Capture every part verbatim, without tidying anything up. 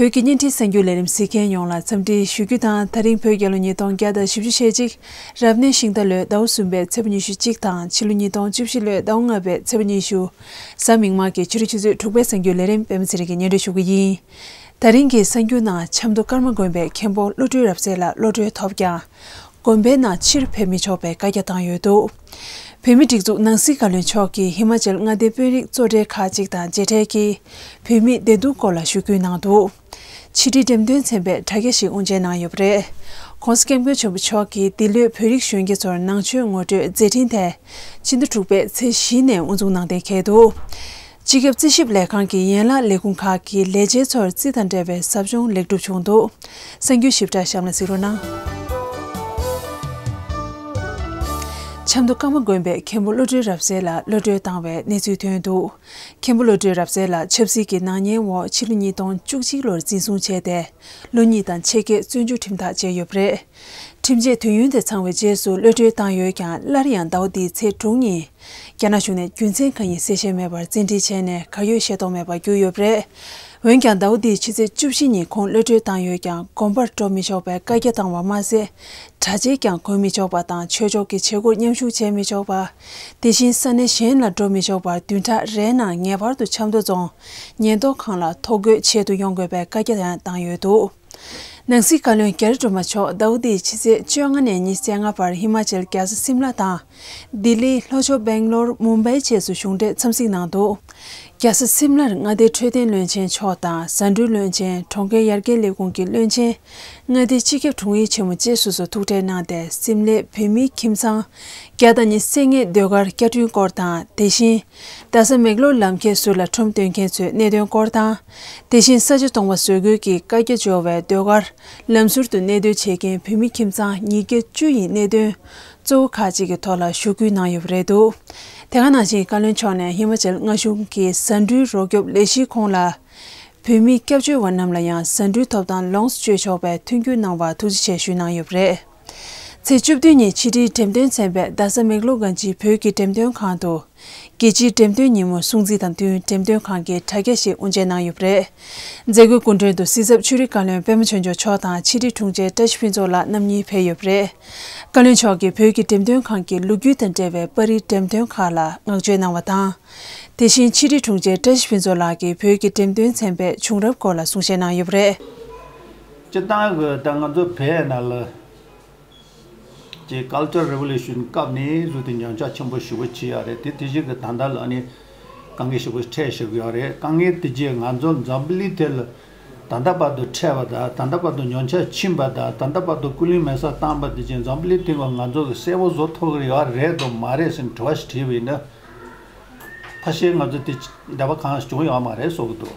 བོད་ཀྱི་བརྙན་འཕྲིན་གསར་འགྱུར་ལས་རིམ་གཟིགས་མཁན་ཡོངས་ལ་འཚམས་འདྲི་ཞུ་རྒྱུ་དང་། ད་རིང་བོད་རྒྱལ་ལོ་ཉིས་སྟོང་བརྒྱ་དང་བཞི་བཅུ་ཞེ་གཅིག་རབ་གནས་ཤིང་རྟ་ལོའི་ཟླ་བ་གསུམ་པའི་ཚེས་པ་ཉི་ཤུ་གཅིག་དང་། ཕྱི་ལོ་ཉིས་སྟོང་བཅུ་བཞི་ལོའི་ཟླ་བ་ལྔ་པའི་ཚེས་པ་ཉི་ཤུ། གཟའ་མིག་དམར་གྱི་ཕྱི་དྲོ་ཆུ་ཚོད་དྲུག་པའི་གསར་འགྱུར་ལས་རིམ་པད་མ་ཚེ་རིང་གིས་སྙན་སྒྲོན་ཞུ་གི་ཡིན། ད་རིང་གི་གསར་འགྱུར་ནང་། ཆབ་མདོ་ཀརྨ་དགོན་པའི་མཁན་པོ་བློ་གྲོས་རབ་གསལ་ལགས་གློད་གྲོལ་ཐོབ་ཀྱང་། དགོན་པའི་ནང་ཕྱིར་ཕེབས་མི་ཆོག་པའི་བཀའ་རྒྱ་བཏང་ཡོད་འདུག་བོད་མིའི་སྒྲིག་འཛུགས་ནང་སྲིད་བཀའ་བློན་མཆོག་གིས་ཧི་མ་ཅལ་མངའ་སྡེའི་དཔོན་རིགས་གཙོ་གྲས་ཁག་ཅིག་དང་མཇལ་འཕྲད་ཀྱིས། བོད་མིའི་བདེ་སྡུག་སྐོར་ལ་ཞུ་སྐུལ་གནང་འདུག་ཕྱི་དྲིལ་འགྲེམས་སྟོན་ཚན་པས་དྲ་རྒྱ་ཞིག་དབུ་འབྱེད་གནང་ཡོད་པ་རེད། ྋགོང་ས་ྋསྐྱབས་མགོན་ཆེན་པོ་མཆོག་གིས་འདི་ལོའི་བོད་རིགས་གཞོན་སྐྱེས་ཚོར་ནང་ཆོས་ངོ་སྤྲོད་མཛད་འཕྲིན་དེ། ཕྱི་ཟླ་དྲུག་པའི་ཚེས་བཞི་ནས་དབུ་འཛུགས་གནང་གཏན་འཁེལ་འདུག་སྤྱི་ཁྱབ་རྩིས་ཞིབ་ལས་ཁང་གི་ཡན་ལག་ལས་ཁུངས་ཁག་གི་ལས་བྱེད་ཚོར་རྩིས་དང་འབྲེལ་བའི་ཟབ་སྦྱོང་ལེགས་གྲུབ་བྱུང་འདུག་གསར་འགྱུར་ཞིབ་ཕྲ་གཤམ་ལ་གཟིགས་རོགས་གནང་། ཆབ་མདོ་ཀརྨ་དགོན་པའི་མཁན་པོ་བློ་གྲོས་རབ་གསལ་ལགས་གློད་གྲོལ་བཏང་བའི་གནས་ཚུལ་ཐོན་འདུག་མཁན་པོ་བློ་གྲོས་རབ་གསལ་ལགས་ཆབ་སྲིད་ཀྱི་ནག་ཉེས་འོག་ཕྱི་ལོ་ཉིས་སྟོང་བཅུ་གཅིག་ལོར་འཛིན་བཟུང་བྱས་ཏེ། ལོ་གཉིས་དང་ཕྱེད་ཀའི་བཙོན་འཇུག་ཁྲིམས་ཐག་བཅད་ཡོད་པ་རེད། ཁྲིམས་ཆད་དུས་ཡུན་དེ་ཚང་བའི་རྗེས་སུ་གློད་གྲོལ་བཏང་ཡོད་ཀྱང་། སླར་ཡང་ཟླ་བ་འདིའི་ཚེས་དྲུག་ཉིན། རྒྱ་ནག་གཞུང་ནས་རྒྱུ་མཚན་གང་ཡིན་གསལ་བཤད་མེད་པར་བཙན་ཁྲིད་བྱས་ནས། གར་ཡོད་ཤེས་རྟོགས་མེད་པར་གྱུར་ཡོད་པ་རེད། འོན་ཀྱང་། ཟླ་བ་འདིའི་ཕྱི་ཚེས་བཅུ་བཞི་ཉིན་ཁོང་གློད་གྲོལ་བཏང་ཡོད་ཀྱང་། དགོན་པར་འགྲོ་མི་ཆོག་པའི་བཀའ་རྒྱ་བཏང་བ་མ་ཟད། གྲྭ་ཆས་ཀྱང་གོན་མི་ཆོག་པ་དང་། ཆོས་ཕྱོགས་ཀྱི་བྱེད་སྒོར་མཉམ་ཞུགས་བྱེད་མི་ཆོག་པ། དེ་བཞིན་ས་གནས་གཞན་ལ་འགྲོ་མི་ཆོག་པར། བདུན་ཕྲག་རེའི་ནང་ངེས་པར་དུ་ཆབ་མདོ་རྫོང་ཉེན་རྟོག་ཁང་ལ་ཐོ་འགོད་བྱེད་དུ་ཡོང་དགོས་པའི་བཀའ་རྒྱ་ཡང་བཏང་ཡོད་འདུག་ནང་སྲིད་བཀའ་བློན་རྒྱ་རི་སྒྲོལ་མ་མཆོག་ཟླ་བ་འདིའི་ཕྱི་ཚེས་བཅོ་ལྔ་ནས་ཉི་ཤུ་རྩ་ལྔ་བར་ཧི་མ་ཅལ་རྒྱལ་ས་སིམ་ལ་དང་། ལྡི་ལི། ལྷོ་ཕྱོགས་སྦེང་ལོར། མུམ་བྷའི་བཅས་སུ་གཞུང་འབྲེལ་འཚམས་གཟིགས་གནང་འདུག་རྒྱལ་ས་སིམ་ལར་མངའ་སྡེའི་འཕྲོད་བསྟེན་བློན་ཆེན་མཆོག་དང་། ཟ་འབྲུའི་བློན་ཆེན། གྲོང་ཁྱེར་ཡར་རྒྱས་ལས་ཁུངས་ཀྱི་བློན་ཆེན། མངའ་སྡེའི་སྤྱི་ཁྱབ་དྲུང་ཡིག་ཆེན་མོ་བཅས་སོ་སོར་ཐུག་འཕྲད་གནང་སྟེ། སིམ་ལའི་བོད་མིའི་ཁྱིམ་ཚང་བརྒྱ་དང་ཉི་ཤུ་རྩ་ལྔའི་ཟློས་གར་བསྐྱར་སྐྲུན་སྐོར་དང་། དེ་བཞིན། རྡ་ས་མེག་ལོར་ལམ་ཁའི་ཟུར་ལ་ཁྲོམ་སྟོན་མཁན་ཚོའི་གནད་དོན་སྐོར་དང་། དེ་བཞིན། ས་ཆ་སྟོང་པ་བཟོ་དགོས་ཀྱི་བཀའ་རྒྱ་འབྱོར་བའི་ཟློས་གར་ལམ་ཟུར་དུ་གནས་སྡོད་བྱེད་མཁན་བོད་མི་ཁྱིམ་ཚང་ཉིས་བརྒྱ་བཅུ་ཡི་གནད་དོན་གཙོ་བོ་ཁག་ཅིག་གི་ཐོག་ལ་ཞུ་སྐུལ་གནང་ཡོད་པ་རེད་འདུག་དེ་ག་ནང་བཞིན། བཀའ་བློན་མཆོག་ནས་ཧི་མ་ཅལ་མངའ་གཞུང་གི་ཟ་འབྲུའི་རོགས་སྐྱོབ་ལས་གཞིའི་ཁོངས་ལ། བོད་མི་སྐྱབས་བཅོལ་བ་རྣམས་ལ་ཡང་ཟ་འབྲུའི་ཐོབ་ཐང་ལོངས་སུ་སྤྱོད་ཆོག་པའི་མཐུན་འགྱུར་གནང་བར་ཐུགས་རྗེ་ཆེ་ཞུས་གནང་ཡོད་པ་རེད། ཚེས་བཅུ་བདུན་ཉིན་ཕྱི་དྲིལ་འགྲེམས་སྟོན་ཚན་པས་རྡ་ས་མེག་ལོར་གང་ཅིའི་བོད་ཀྱི་འགྲེམས་སྟོན་ཁང་དུ། རྒྱལ་སྤྱིའི་འགྲེམས་སྟོན་ཉིན་མོ་སྲུང་བརྩི་དང་བསྟུན་འགྲེམས་སྟོན་ཁང་གི་དྲ་རྒྱ་ཞིག་དབུ་འབྱེད་གནང་ཡོད་པ་རེད། མཛད་སྒོའི་སྐུ་མགྲོན་དུ་སྲིད་ཚབ་ཆོས་རིག་བཀའ་བློན་པད་མ་ཆོས་འབྱོར་མཆོག་དང་ཕྱི་དྲིལ་དྲུང་ཆེ་བཀྲ་ཤིས་ཕུན་ཚོགས་ལགས་རྣམ་གཉིས་ཕེབས་ཡོད་པ་རེད། བཀའ་བློན་མཆོག་གིས་བོད་ཀྱི་འགྲེམས་སྟོན་ཁང་གི་ལོ་རྒྱུས་དང་འབྲེལ་བའི་པར་རིས་འགྲེམས་སྟོན་ཁག་ལ་བསྔགས་བརྗོད་གནང་བ་དང་། དེ་བཞིན་ཕྱི་དྲིལ་དྲུང་ཆེ་བཀྲ་ཤིས་ཕུན་ཚོགས་ལགས་ཀྱིས་བོད་ཀྱི་འགྲེམས་སྟོན་ཚན་པའི་བྱུང་རབས་སྐོར་ལ་གསུང་བཤད་གནང་ཡོད་པ་རེད། སྤྱིར་བཏང་གི་ད་ང་ཚོ་བོད་ནང་ལ་ཀྱི་Cultural Revolution སྐབས་ནས་བཟུང་སྟེ་ཉམས་ཆག་ཆེན་པོ་ཞེ་པོ་ཕྱིན་ཡོད་རེད། དེ་དེ་བཞིན་གྱི་ད་ལྟ་ལ་ནི་དཀའ་ངལ་ཞེ་པོ་འཕྲད་བཞག་གི་ཡོད་རེད། དཀའ་ངལ་དེ་རྗེས་ང་ཚོ་འཛམ་བུ་གླིང་དེ་ལ་ད་ལྟ་བར་དུ་འཕྲད་པ་དང་། ད་ལྟ་བར་དུ་ཉམས་ཆག་ཕྱིན་པ་དང་། ད་ལྟ་བར་དུ་སྐུ་ལུས་མེ་སྲེག་བཏང་པ་དེ་རྗེས་འཛམ་བུ་གླིང་སྟེང་ལ་ང་ཚོ་གི་གསལ་པོ་བཟོ་ཐུབ་ཀྱི་ཡོད་རེད་དམ་མ་རེད་ཟེར་དྲི་བ་ཞིག་དྲིས་པ་ཡིན་ན། ཕལ་ཆེར་ང་ཚོ་དེ་འདྲ་པ་གང་ཡང་བྱུང་ཡོད་མ་རེད་བཟོ་གི་འདུག་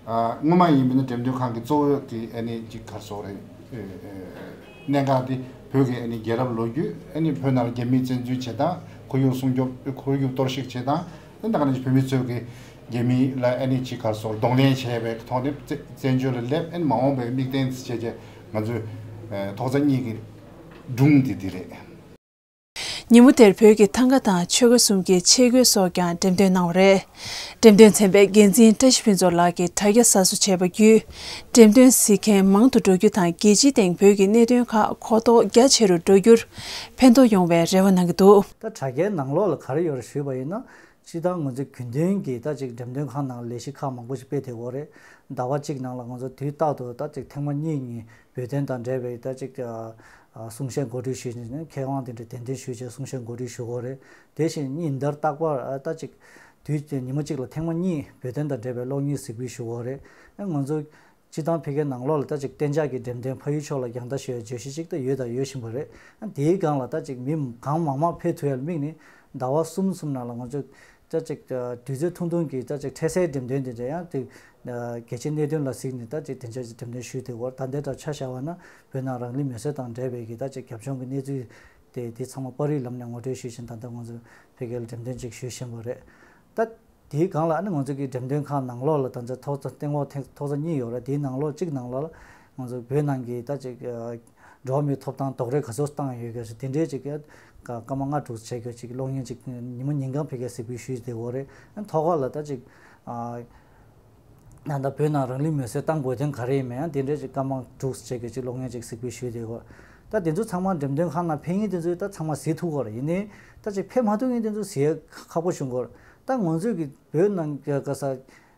ཨ། སྔོན་མ་ཡིན་པ་ན་འགྲེམས་སྟོན་ཁང་གི་གཙོ་བོ་གི་ཨ་ནི་ཅིག་ག་རེ་ཟེར་དགོས་རེད། ཨེ། ཨེ། གནད་འགག་དེ་བོད་ཀྱི་ཨ་ནི་རྒྱལ་རབས་ལོ་རྒྱུས། ཨ་ནི་བོད་ནང་ལ་རྒྱ་མིས་བཙན་འཛུལ་བྱེད་སྟངས། ཁོར་ཡུག་སྲུང་སྐྱོབ། ཁོར་ཡུག་གཏོར་བཤིག་བྱེད་སྟངས། ཨ་ནི་ད་ག་ནང་བཞིན་བོད་མི་ཚོས་ཀྱི་རྒྱ་མི་ལ་ཨ་ནི་ཅིག་ག་རེ་ཟེར་དགོས་རེད། གདོང་ལེན་བྱས་པའི་ཐོག་ནས་བཙན་བཙན་བྱོལ་ལ་སླེབས། ཨ་ནི་མ་འོངས་པའི་དམིགས་རྟེན་བྱས་བྱས་ང་ཚོའི་ཨེ། ཐོག་རྩེག་གཉིས་ཀྱི་སྒྲུང་དེ་འདི་རེད། ཉིན་མོ་དེར་བོད་ཀྱི་ཐང་ག་དང་ཆོལ་ཁ་གསུམ་གྱི་ཆས་གོས་སོགས་ཀྱང་འགྲེམས་སྟོན་གནང་བ་རེད། འགྲེམས་སྟོན་ཚན་པའི་འགན་འཛིན་བཀྲ་ཤིས་ཕུན་ཚོགས་ལགས་ཀྱིས་དྲ་རྒྱ་གསར་བཟོ་བྱས་པ་བརྒྱུད། འགྲེམས་སྟོན་གཟིགས་མཁན་མང་དུ་འགྲོ་རྒྱུ་དང་། རྒྱལ་སྤྱིའི་སྟེང་བོད་ཀྱི་གནད་དོན་ཁག་གོ་རྟོགས་རྒྱ་ཆེ་རུ་འགྲོ་རྒྱུར་ཕན་ཐོགས་ཡོང་བའི་རེ་བ་གནང་གི་འདུག་ད་དྲ་རྒྱའི་ནང་ལོགས་ལ་ག་རེ་ཡོད་རེད་ཞུས་པ་ཡིན་ན། སྤྱིར་བཏང་ང་ཚོའི་རྒྱུན་ལྡན་གྱི་ད་ཅིག་འགྲེམས་སྟོན་ཁང་ནང་ལས་གཞི་ཁག་མང་པོ་ཞིག་སྤེལ་བསྡད་ཡོད་རེད། ཟླ་བ་གཅིག་ནང་ལ་ང་ཚོ་དུས་རྟག་ཏུ་ད་ཅིག་ཐེངས་མ་གཉིས་གཉིས་བོད་དོན་དང་འབྲེལ་བའི་ད་ཅིག་ཨ། ཨ། གསུང་བཤད་གོ་སྒྲིག་ཞུས་ནས། མཁས་དབང་དེ་འདྲ་གདན་འདྲེན་ཞུས་བྱས་གསུང་བཤད་གོ་སྒྲིག་ཞུ་གི་ཡོད་རེད། དེ་བཞིན་ཉིན་ལྟར་རྟག་པར་ཨ། ད་ཅིག་དུས་ཉི་མ་གཅིག་ལ་ཐེངས་མ་གཉིས་བོད་དོན་དང་འབྲེལ་བའི་གློག་བརྙན་གཟིགས་འབུལ་ཞུ་གི་ཡོད་རེད། ཨ། ང་ཚོ་སྤྱིར་བཏང་ཕ་གིའི་ནང་ལོགས་ལ་ད་ཅིག་གཏན་འཇགས་ཀྱི་འགྲེམས་སྟོན་ཕ་ཡུལ་ཕྱོགས་ལ་རྒྱང་ལྟ་ཞུ་བའི་བརྗོད་གཞི་ཅིག་ད་ཡོད་དང་ཡོད་བཞིན་པ་རེད། ཨ། དེའི་སྒང་ལ་ད་ཅིག་མི་གང་མང་མང་ཕེབས་ཐུབ་ཡ་ལ་དམིགས་ནས་ཟླ་བ་གསུམ་གསུམ་ནང་ལ་ང་ཚོས་ད་ཅིག་ཨ། དུས་ཚོད་ཐུང་ཐུང་གི་ད་ཅིག་འཕྲལ་སེལ་འགྲེམས་སྟོན་དེ་འདྲ་ཡང་དེ་ཨ། གལ་ཆེའི་གནད་དོན་ལ་གཟིགས་ནས་ད་ཅིག་དེ་འདྲ་ཅིག་འགྲེམས་སྟོན་ཞུས་ཏེ་ཡོད། ད་ལྟའི་ཆར་ཆ་བཞག་པ་ན་བོད་ནང་རང་ལུས་མེར་སྲེག་དང་འབྲེལ་བའི་གི་ད་ཅིག་རྒྱབ་ལྗོངས་ཀྱི་གནས་ཚུལ་དེ་དེ་ཚང་མ་པར་རིས་ལམ་ནས་ངོ་སྤྲོད་ཞུས་བཞིན། ད་ལྟ་ང་ཚོ་ཕ་གིར་འགྲེམས་སྟོན་ཅིག་ཞུ་བཞིན་པ་རེད། ད་དེའི་སྒང་ལ་ཨ་ནི་ང་ཚོ་གི་འགྲེམས་སྟོན་ཁང་ནང་ལོགས་ལ་ད་ལྟ་ཐོག་རྩེག་སྟེང་འོག་ཐེངས་ཐོག་རྩེག་གཉིས་ཡོད་རེད། དེའི་ནང་ལོགས་གཅིག་ནང་ལོགས་ལ་ང་ཚོ་བོད་ནང་གི་ད་ཅིག་ཨ། འགྲོ་བ་མིའི་ཐོབ་ཐང་རྡོག་རོལ་ག་ཚོད་བཏང་ཡོད་ག་ཞེས་དེ་འདྲའི་ཅིག་གི་སྐར་མ་ལྔ་དྲུག་བྱས་གི་ཅིག་གློག་བརྙན་ཅིག་ཉི་མ་ཉིན་གང་ཕ་གིར་གཟིགས་འབུལ་ཞུས་བསྡད་ཡོད་རེད། ཨ་ནི་ཐོག་ཁ་ལ་ད་ཅིག་ཨ། ད་ལྟ་བོད་ནང་རང་ལུས་མེར་སྲེག་བཏང་དགོས་དོན་ག་རེ་ཡིན་མིན་ཡང་དེ་འདྲའི་ཅིག་བཀའ་མང་དྲུག་ཅིག་གི་ཅིག་གློག་བརྙན་ཅིག་གཟིགས་འབུལ་ཞུས་བསྡད་ཡོད། ད་དེ་ཚོ་ཚང་མ་འགྲེམས་སྟོན་ཁང་ནང་ཕེབས་མཁན་དེ་ཚོས་ད་ཚང་མ་གཟིགས་ཐུབ་ཀྱི་རེད། ཡིན་ནའི་ད་ཅིག་ཕེབས་མ་ཐུབ་མཁན་དེ་ཚོ་གཟིགས་ཡ་ཁག་པོ་བྱུང་གི་རེད། ད་ང་ཚོས་ཀྱི་བོད་ནང་གི་ག་ས་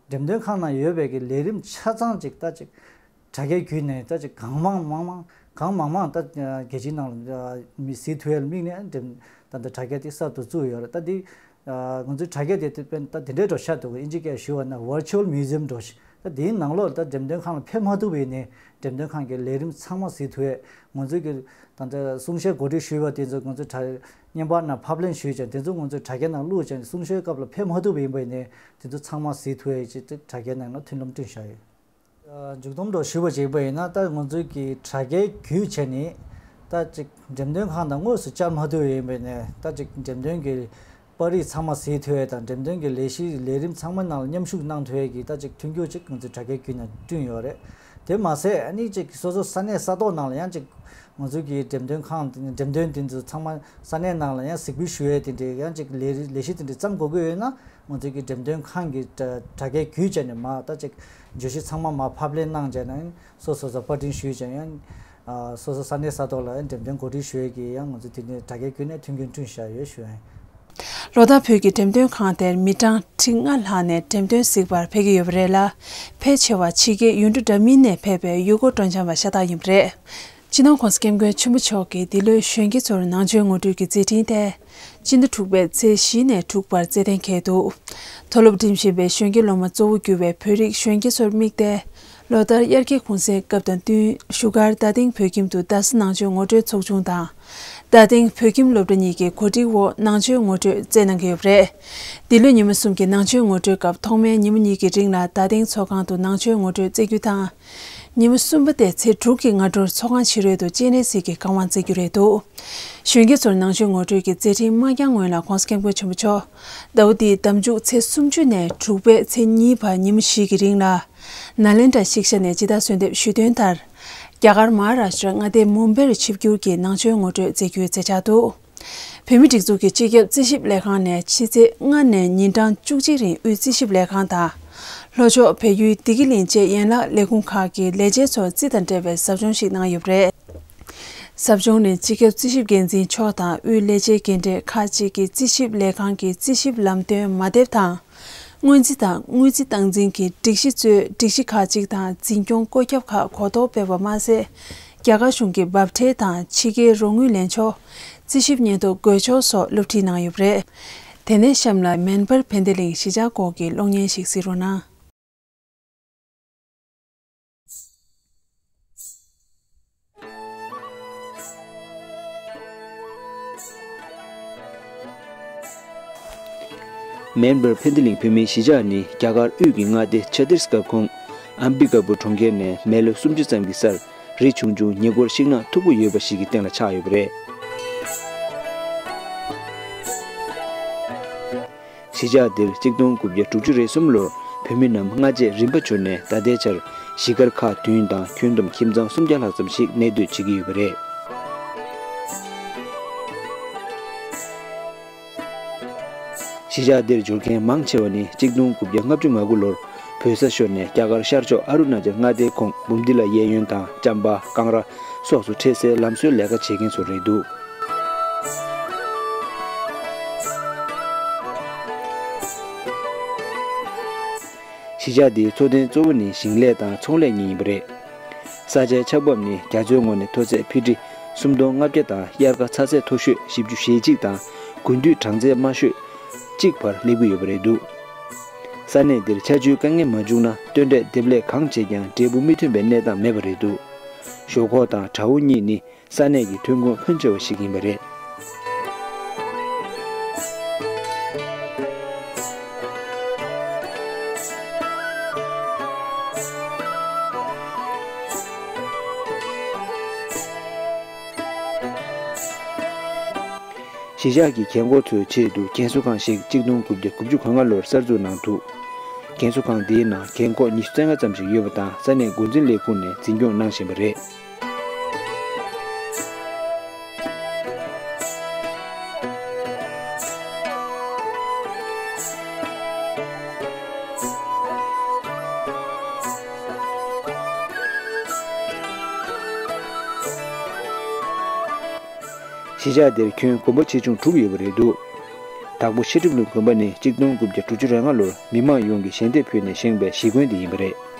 འགྲེམས་སྟོན་ཁང་ནང་ཡོད་པའི་གི་ལས་རིམ་ཆ་ཚང་ཅིག་ད་ཅིག་དྲ་རྒྱའི་བརྒྱུད་ནས་ད་ཅིག་གང་མང་མང་མང་གང་མང་མང་ད་རྒྱལ་སྤྱིའི་ནང་ལ་མི་གཟིགས་ཐུབ་ཡ་ལ་དམིགས་ནས་འགྲེམས་ད་ལྟ་དྲ་རྒྱ་དེ་གསར་དུ་བཙུགས་ཡོད་རེད། ད་འདི་ང་ཚོའི་དྲ་རྒྱ་དེ་དེ་དཔེ་ད་དེ་འདྲའི་འགྲོ་ཤག་འདུག་ཨིན་ཇི་སྐད་ཞུ་བ་ན་virtual museum འགྲོ་ཤག་ད་དེའི་ནང་ལོགས་ད་འགྲེམས་སྟོན་ཁང་ལ་ཕེབས་མ་ཐུབ་པ་ཡིན་ནའི་འགྲེམས་སྟོན་ཁང་གི་ལས་རིམ་ཚང་མ་གཟིགས་ཐུབ་ཡས། ང་ཚོའི་གི་ད་ལྟ་གསུང་བཤད་གོ་སྒྲིག་ཞུས་པ་དེ་ཚོ་ང་ཚོའི་དྲ་བརྙན་པར་ནང་ཕབ་ལེན་ཞུས་ཀྱང་དེ་ཚོ་ང་ཚོའི་དྲ་རྒྱ་ནང་བླུགས་ཀྱང་གསུང་བཤད་སྐབས་ལ་ཕེབས་མ་ཐུབ་པ་ཡིན་པ་ཡིན་ནའི་དེ་ཚོ་ཚང་མ་གཟིགས་ཐུབ་ཡས་ཅིག་དྲ་རྒྱའི་ནང་ལ་མཐུན་ལམ་བསྐྲུན་བཞག་ཡོད། མཇུག་སྡོམ་འདྲ་ཞུ་བ་བྱས་པ་ཡིན་ན་ད་ང་ཚོའི་གི་དྲ་རྒྱའི་བརྒྱུད་བྱས་ནས་ད་ཅིག་འགྲེམས་སྟོན་ཁང་དང་དངོས་སུ་བཅར་མ་ཐུབ་པ་ཡིན་པ་ཡིན་ནའི་ད་ཅིག་འགྲེམས་སྟོན་གི་པར་རིས་ཚང་མ་གཟིགས་ཐུབ་ཡས་དང་འགྲེམས་སྟོན་གྱི་ལས་གཞི་ལས་རིམ་ཚང་མ་ནང་ལ་མཉམ་ཞུགས་གནང་ཐུབ་ཡས་ཀྱི་ད་ཅིག་མཐུན་འགྱུར་ཅིག་ང་ཚོའི་དྲ་རྒྱའི་བརྒྱུད་ནས་བསྐྲུན་ཡོད་རེད། དེ་མ་ཟད་ཨ་ནི་ཅིག་སོ་སོ་ས་གནས་ས་ཐོག་ནང་ལ་ཡང་ཅིག་ང་ཚོའི་གི་འགྲེམས་སྟོན་ཁང་འགྲེམས་སྟོན་དེ་ཚོ་ཚང་མ་ས་གནས་ནང་ལ་ཡང་གཟིགས་འབུལ་ཞུ་ཡས་དེ་འདྲའི་ཡང་ཅིག་ལས་རིགས་ལས་གཞི་དེ་འདྲ་བརྩམ་དགོས་ཀྱི་ཡོད་ན་ང་ཚོའི་གི་འགྲེམས་སྟོན་ཁང་གི་དྲ་དྲ་རྒྱའི་བརྒྱུད་བྱས་ནས་མ་ད་ཅིག་བརྗོད་གཞི་ཚང་མ་མ་ཕབ་ལེན་གནང་བྱས་ནས་སོ་སོ་སོ་པར་སྐྲུན་ཞུས་བྱས་ཡང་ཨ་སོ་སོ་ས་གནས་ས་ཐོག་ལ་འགྲེམས་སྟོན་གོ་སྒྲིག་ཞུ་ཡས་ཀྱི་ཡང་ང་ཚོ་དེ་ནས་དྲ་རྒྱའི་བརྒྱུད་ནས་མཐུན་རྐྱེན་བསྐྲུན་བཞག་ཡོད་ཞུ་ཡ་ཡིན། ལོ་ལྟར་བོད་ཀྱི་འགྲེམས་སྟོན་ཁང་དེར་མི་གྲངས་ཁྲི་ལྔ་ལྷག་ནས་འགྲེམས་སྟོན་གཟིགས་པར་ཕེབས་ཀྱི་ཡོད་པ་རེད་ལ། ཕལ་ཆེ་བ་ཕྱི་རྒྱལ་ཡུལ་གྲུ་འདྲ་མིན་ནས་ཕེབས་པའི་ཡུལ་སྐོར་སྤྲོ་འཆམ་པ་ཤ་སྟག་ཡིན་པ་རེད། སྤྱི་ནོར་༸གོང་ས་༸སྐྱབས་མགོན་ཆེན་པོ་མཆོག་གིས་འདི་ལོའི་གཞོན་སྐྱེས་ཚོར་ནང་ཆོས་ངོ་སྤྲོད་ཀྱི་མཛད་འཕྲིན་དེ། སྤྱི་ཟླ་དྲུག་པའི་ཚེས་བཞི་ནས་དྲུག་བར་རྩེད་གཏན་འཁེལ་འདུག་མཐོ་སློབ་འགྲིམ་བཞིན་པའི་གཞོན་སྐྱེས་སློབ་མ་གཙོ་བོ་གྱུར་བའི་བོད་རིགས་གཞོན་སྐྱེས་ཚོར་དམིགས་ཏེ། ལོ་ལྟར་དབྱར་ཁའི་གུང་སེང་སྐབས་དང་བསྟུན་བཞུགས་སྒར་རྡ་སྟེང་བོད་ཁྱིམ་དུ་རྡ་ས་ནང་ཆོས་ངོ་སྤྲོད་ཚོགས་ཆུང་དང་། རྡ་སྟེང་བོད་ཁྱིམ་སློབ་གྲྭ་གཉིས་ཀྱི་གོ་སྒྲིག་འོག་ནང་ཆོས་ངོ་སྤྲོད་སྩལ་གནང་གི་ཡོད་པ་རེད། འདི་ལོའི་ཉི་མ་གསུམ་གྱི་ནང་ཆོས་ངོ་སྤྲོད་སྐབས་ཐོག་མའི་ཉིན་མོ་གཉིས་ཀྱི་རིང་ལ་རྡ་སྟེང་ཚོགས་ཁང་དུ་ནང་ཆོས་ངོ་སྤྲོད་སྩལ་རྒྱུ་དང་། ཉིན་མོ་གསུམ་པ་སྟེ་ཚེས་དྲུག་གི་སྔ་དྲོར་ཚོགས་ཁང་ཕྱི་རོལ་དུ་སྤྱན་རས་གཟིགས་ཀྱི་བཀའ་དབང་སྩལ་རྒྱུ་རེད་འདུག་གཞོན་སྐྱེས་ཚོར་ནང་ཆོས་ངོ་སྤྲོད་ཀྱི་མཛད་འཕྲིན་མ་འགྱངས་སྔོན་ལ་༸གོང་ས་༸སྐྱབས་མགོན་ཆེན་པོ་མཆོག་ཟླ་བ་འདིའི་ཟླ་མཇུག་ཚེས་སུམ་ཅུ་ནས་དྲུག་པའི་ཚེས་གཉིས་བར་ཉིན་མོ་བཞི་གི་རིང་ལ། ནཱ་ལེནྡྲ་ཤིག་ཤ་ནས་ཇི་ལྟར་གསོལ་འདེབས་ཞུས་དོན་ལྟར། རྒྱ་གར་མ་ཧཱ་རཱ་ཤྲ་མངའ་སྡེའི་མུམ་བྷེར་ཆིབས་བསྒྱུར་གྱིས་ནང་ཆོས་ངོ་སྤྲོད་མཛད་རྒྱུའི་མཛད་འཆར་འདུག་བོད་མིའི་སྒྲིག་འཛུགས་ཀྱི་སྤྱི་ཁྱབ་རྩིས་ཞིབ་ལས་ཁང་ནས་ཕྱི་ཚེས་ལྔ་ནས་ཉིན་གྲངས་བཅུ་གཅིག་རིང་དབུས་རྩིས་ཞིབ་ལས་ཁང་དང་། ལྷོ་ཕྱོགས་བལ་ཡུལ་བདེ་སྐྱིད་གླིང་བཅས་ཡན་ལག་ལས་ཁུངས་ཁག་གི་ལས་བྱེད་ཚོར་རྩིས་དང་འབྲེལ་བའི་ཟབ་སྦྱོང་ཞིག་གནང་ཡོད་པ་རེད། ཟབ་སྦྱོང་ནི་སྤྱི་ཁྱབ་རྩིས་ཞིབ་འགན་འཛིན་མཆོག་དང་དབུས་ལས་བྱེད་རྒན་གྲས་ཁག་ཅིག་གིས་རྩིས་ཞིབ་ལས་ཁང་གི་རྩིས་ཞིབ་ལམ་སྟོན་མ་དེབ་དང་། སྔོན་རྩིས་དང་དངུལ་རྩིས་སྟངས་འཛིན་གྱི་སྒྲིག་གཞི་གཙོས་སྒྲིག་གཞི་ཁག་ཅིག་དང་འཛིན་སྐྱོང་བཀོད་ཁྱབ་ཁག་གོ་རྟོགས་སྤེལ་བ་མ་ཟད། རྒྱ་གར་གཞུང་གི་འབབ་ཁྲལ་དང་ཕྱི་རྒྱལ་རོགས་དངུལ་ལེན་ཕྱོགས། རྩིས་ཞིབ་སྙན་ཐོ་འགོད་ཕྱོགས་སོགས་སློབ་ཁྲིད་གནང་ཡོད་པ་རེད། དེ་ནས་གཤམ་ལ་མེལ་བྷར་ཕན་བདེ་གླིང་གཞིས་ཆགས་སྐོར་གྱི་གློག་བརྙན་ཞིག་གཟིགས་རོགས་གནང་། མེལ་བྷར་ཕན་བདེ་གླིང་བོད་མིའི་གཞིས་ཆགས་ནི་རྒྱ་གར་དབུས་ཀྱི་མངའ་སྡེ་ཆ་ཏིས་གར་ཁོངས་ཨམ་བི་ཀ་པུར་གྲོང་ཁྱེར་ནས་མལ་ལོ་སུམ་ཅུ་ཙམ་གྱི་སར་རི་ཆུང་ཆུང་ཉེ་འཁོར་ཤིང་ནགས་མཐུག་པོ་ཡོད་པ་ཞིག་གི་སྟེང་ལ་ཆགས་ཡོད་པ་རེད། གཞིས་ཆགས་འདིར་གཅིག་སྟོང་དགུ་བརྒྱ་དྲུག་ཅུ་རེ་གསུམ་ལོར་བོད་མི་རྣམས་སྔ་རྗེས་རིམ་པ་བྱོན་ནས་ད་ལྟའི་ཆར་གཞིས་སྒར་ཁག་བདུན་དང་ཁྱོན་བསྡོམས་ཁྱིམ་ཚང་སུམ་བརྒྱ་ལྷག་ཙམ་ཞིག་གནས་སྡོད་བྱེད་ཀྱི་ཡོད་པ་རེད། གཞིས་ཆགས་འདིར་འབྱོར་མཁན་མང་ཆེ་བ་ནི་གཅིག་སྟོང་དགུ་བརྒྱ་ལྔ་བཅུ་ང་དགུ་ལོར་བོད་ས་ཤོར་ནས་རྒྱ་གར་ཤར་ཕྱོགས་ཨ་རུ་ན་ཅལ་མངའ་སྡེའི་ཁོངས་འབུམ་སྡི་ལ་གཡས་གཡོན་དང་ཅམ་པ། ཀང་ར་སོགས་སུ་འཕྲལ་སེལ་ལམ་བཟོའི་ལས་ཀ་བྱེད་མཁན་ཚོ་རེད་འདུག་གཞིས་ཆགས་འདིའི་འཚོ་རྟེན་གཙོ་བོ་ནི་ཞིང་ལས་དང་ཚོང་ལས་གཉིས་ཡིན་པ་རེད། ས་ཆའི་ཆགས་བབ་ནི་རྒྱ་མཚོའི་ངོས་ནས་མཐོ་ཚད་ཕི་ཊི་སུམ་སྟོང་ལྔ་བརྒྱ་དང་དབྱར་ཁ་ཚ་ཚད་མཐོ་ཤོས་བཞི་བཅུ་ཞེ་གཅིག་དང་དགུན་དུས་གྲང་ཚད་དམའ་ཤོས་གཅིག་བར་སླེབས་ཀྱི་ཡོད་པ་རེད་འདུག་ས་གནས་འདིར་ཆར་ཆུའི་དཀའ་ངལ་མ་བྱུང་ན་སྟོན་འབྲས་འདེབས་ལས་གང་བྱས་ཀྱང་འབྲས་བུ་མི་ཐོན་པའི་གནས་སྟངས་མེད་པ་རེད་འདུག་ཞོག་ཁོག་དང་བྲག་འོག་གཉིས་ནི་ས་གནས་ཀྱི་ཐོན་ཁུངས་ཕོན་ཆེ་བ་ཞིག་ཡིན་པ་རེད། གཞིས་ཆགས་ཀྱི་རྒན་འཁོགས་ཚོའི་ཆེད་དུ་རྒན་གསོ་ཁང་ཞིག་གཅིག་སྟོང་དགུ་བརྒྱ་དགུ་བཅུ་གོ་ལྔ་ལོར་གསར་འཛུགས་གནང་འདུག་རྒན་གསོ་ཁང་འདིའི་ནང་རྒན་འཁོགས་ཉི་ཤུ་རྩ་ལྔ་ཙམ་ཞིག་ཡོད་པ་དང་ས་གནས་འགོ་འཛིན་ལས་ཁུངས་ནས་འཛིན་སྐྱོང་གནང་བཞིན་པ་རེད། གཞིས་ཆགས་འདིར་ཁྱོན་དགོན་པ་ཆེ་ཆུང་དྲུག་ཡོད་པ་རེད་འདུག། དྭགས་པོ་ཤེས་སྒྲིབ་གླིང་དགོན་པ་ནི་གཅིག་སྟོང་དགུ་བརྒྱ་དྲུག་ཅུ་རེ་ལྔ་ལོར་མི་མང་ཡོངས་ཀྱིས་ཞལ་འདེབས་ཕུལ་ནས་བཞེངས་པའི་གཞིས་དགོན་དེ་ཡིན་པ་རེད།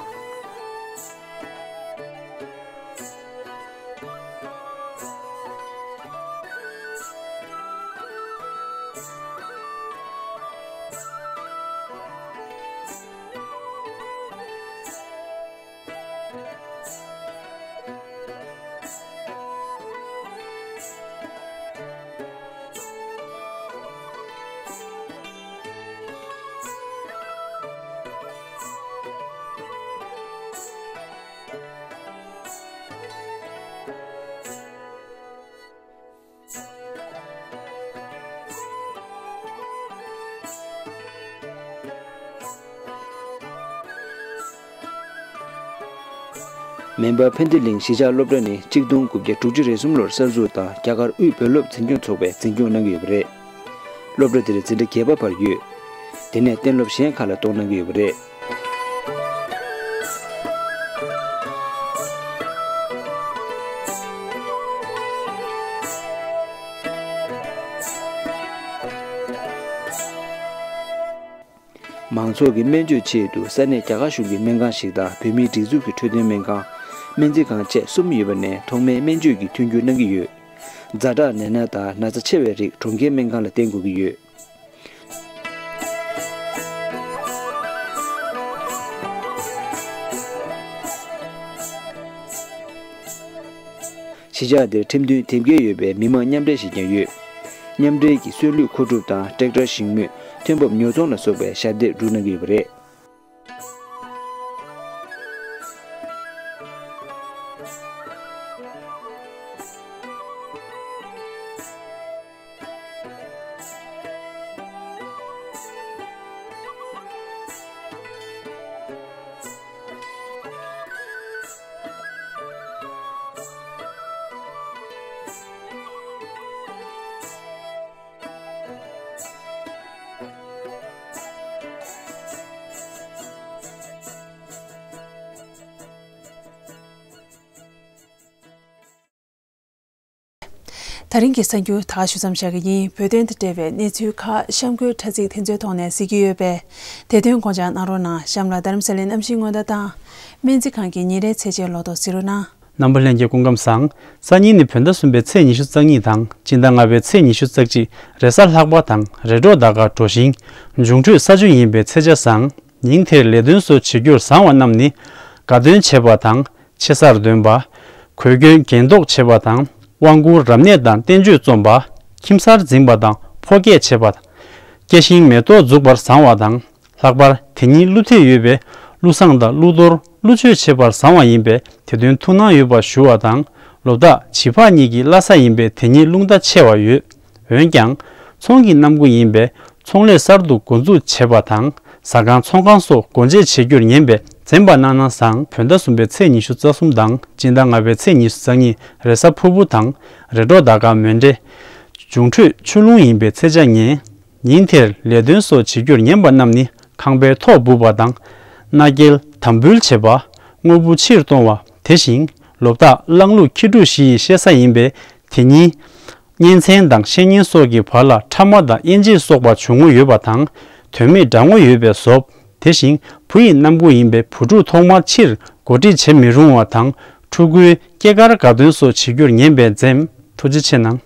མོན་པ་ཕན་བདེ་གླིང་གཞིས་ཆགས་སློབ་གྲྭ་ནི་གཅིག་སྟོང་དགུ་བརྒྱ་དྲུག་ཅུ་རེ་གསུམ་ལོར་གསར་འཛུགས་དང་རྒྱ་གར་དབུས་བོད་སློབ་འཛིན་སྐྱོང་ཚོགས་པས་འཛིན་སྐྱོང་གནང་གི་ཡོད་པ་རེད། སློབ་གྲྭ་འདིར་འཛིན་གྲྭ་བརྒྱད་པ་བར་ཡོད། དེ་ནས་གཏན་སློབ་གཞན་ཁག་ལ་གཏོང་གནང་གི་ཡོད་པ་རེད། མང་ཚོགས་ཀྱི་སྨན་བཅོས་ཆེད་དུ་ས་གནས་རྒྱ་གར་གཞུང་གི་སྨན་ཁང་ཞིག་དང་བོད་མིའི་སྒྲིག་འཛུགས་ཀྱི་འཕྲོད་བསྟེན་སྨན་ཁང་། སྨན་རྩིས་ཁང་བཅས་གསུམ་ཡོད་པ་ནས་ཐོག་མའི་སྨན་བཅོས་ཀྱི་མཐུན་འགྱུར་གནང་གི་ཡོད། ཛ་དྲག་ནད་སྣ་དང་ན་ཚ་ཆེ་བའི་རིགས་གྲོང་ཁྱེར་སྨན་ཁང་ལ་བསྟེན་དགོས་ཀྱི་ཡོད། གཞིས་ཆགས་འདིར་ཁྲིམས་མཐུན་དེབ་སྐྱེལ་ཡོད་པའི་མི་མང་མཉམ་འབྲེལ་ཞིག་ཀྱང་ཡོད། མཉམ་འབྲེལ་གྱིས་སོན་ལུད་མཁོ་སྒྲུབ་དང་ཊེག་ཊར་ཞིང་རྨོས། ཐོན་འབབ་ཉོ་ཚོང་ལ་སོགས་པའི་ཞབས་འདེགས་སྒྲུབ་གནང་གི་ཡོད་པ་རེད། ད་རིང་གི་གསར་འགྱུར་ད་ཞུ་མཚམས་བཞག་གི་ཡིན། བོད་དོན་དང་འབྲེལ་བའི་གནས་ཚུལ་ཁག་གཤམ་འཁོད་དྲ་ཚིགས་དེ་ཚོའི་ཐོག་ནས་གཟིགས་ཀྱི་ཡོད་པས། དེ་དོན་དགོངས་འཇགས་གནང་རོགས་གནང་། གཤམ་ལ་རྡ་རམ་ས་ལའི་གནམ་གཤིས་སྔོན་བརྡ་དང་། སྨན་རྩིས་ཁང་གི་ཉིན་རེའི་ཚེས་ཆའི་ལོ་ཐོ་གཟིགས་རོགས་གནང་། རྣམ་པ་ལྷན་རྒྱས་སྐུ་ཁམས་བཟང་། སང་ཉིན་ནི་བོད་ཟླ་གསུམ་པའི་ཚེས་ཉི་ཤུ་རྩ་གཉིས་དང་སྤྱི་ཟླ་ལྔ་པའི་ཚེས་ཉི་ཤུ་རྩ་གཅིག་རེས་གཟའ་ལྷག་པ་དང་རེས་གྲོགས་ཟླ་སྐར་འགྲོ་ཞིང་། འབྱུང་འཕྲོད་ས་བཅུ་ཡིན་པའི་ཚེས་ཆ་བཟང་། ཉིན་དེར་ལས་དོན་སོགས་བྱེད་རྒྱུར་བཟང་བ་རྣམས་ནི། དགའ་སྟོན་བྱེད་པ་དང་། ཆེ་སར་འདོན་པ། གོས་གྱོན་གྱེན་ལྡོག་བྱེད་པ་དང་། དབང་བསྐུར་རབ་གནས་དང་བསྟན་བཅོས་རྩོམ་པ། ཁྱིམ་གསར་འཛིན་པ་དང་ཕོ་སྐྱེས་བྱེད་པ། སྐྱེ་ཤིང་མེ་ཏོག་འཛུགས་པར་བཟང་བ་དང་། ལྷག་པར་དེ་ཉིན་ཀླུ་ཐེལ་ཡོད་པས་ཀླུ་བསངས་དང་ཀླུ་གཏོར་ཀླུ་མཆོད་བྱེད་པར་བཟང་བ་ཡིན་པས་དེ་དོན་ཐུགས་སྣང་ཡོད་པར་ཞུ་བ་དང་། ལོ་རྟགས་བྱི་ཕག་གཉིས་ཀྱི་བླ་གཟའ་ཡིན་པས་དེ་ཉིན་རླུང་རྟ་ཆེ་བ་ཡོད། འོན་ཀྱང་། ཚོང་གི་གནམ་སྒོ་ཡིན་པས་ཚོང་ལས་གསར་དུ་འགོ་འཛུགས་བྱེད་པ་དང་། ཟ་ཁང་ཚོང་ཁང་སོགས་སྒོ་འབྱེད་བྱེད་རྒྱུར་ཉན་པས་འཛེམ་པ་གནང་ན་བཟང་། བོད་ཟླ་གསུམ་པའི་ཚེས་ཉི་ཤུ་རྩ་གསུམ་དང་སྤྱི་ཟླ་ལྔ་པའི་ཚེས་ཉི་ཤུ་རྩ་གཉིས་རེས་གཟའ་ཕུར་བུ་དང་རེས་གྲོགས་ཟླ་སྐར་མོན་འདྲེ། འབྱུང་འཕྲོད་ཆུ་རླུང་ཡིན་པས་ཚེས་ཆ་ངན། ཉིན་དེར་ལས་དོན་སོགས་བྱེད་རྒྱུར་ཉན་པ་རྣམས་ནི་ཁང་པའི་ཐོག་སྦུབ་པ་དང་། མནའ་སྐྱེལ་དམ་འབུལ་བྱེད་པ། དངོས་པོ་ཕྱིར་གཏོང་བ། དེ་བཞིན་ལོ་རྟགས་གླང་ལུག་ཁྱི་ཕྲུག་བཞི་ཡི་བཤད་ས་ཡིན་པས་དེ་ཉིན། གཉེན་ཚན་དང་བཤེས་གཉེན་སོགས་ཀྱི་བར་ལ་ཕྲ་མ་དང་དབྱེ་འབྱེད་སོགས་པ་བྱུང་ངོ་ཡོད་པ་དང་། དོན་མེད་འདྲ་ངོ་ཡོད་པས་བཟོ། དེ་བཞིན་བུ་ཡི་གནམ་སྒོ་ཡིན་པས་བུ་ཕྲུག་ཐོག་མར་ཕྱིར་གོ་སྒྲིག་བྱེད་མི་རུང་བ་དང་། ཕྲུ་གུའི་སྐྱེས་སྐར་དགའ་སྟོན་སོགས་བྱེད་རྒྱུར་ཉན་པས་འཛེམ། ཐུགས་རྗེ་ཆེ་གནང་།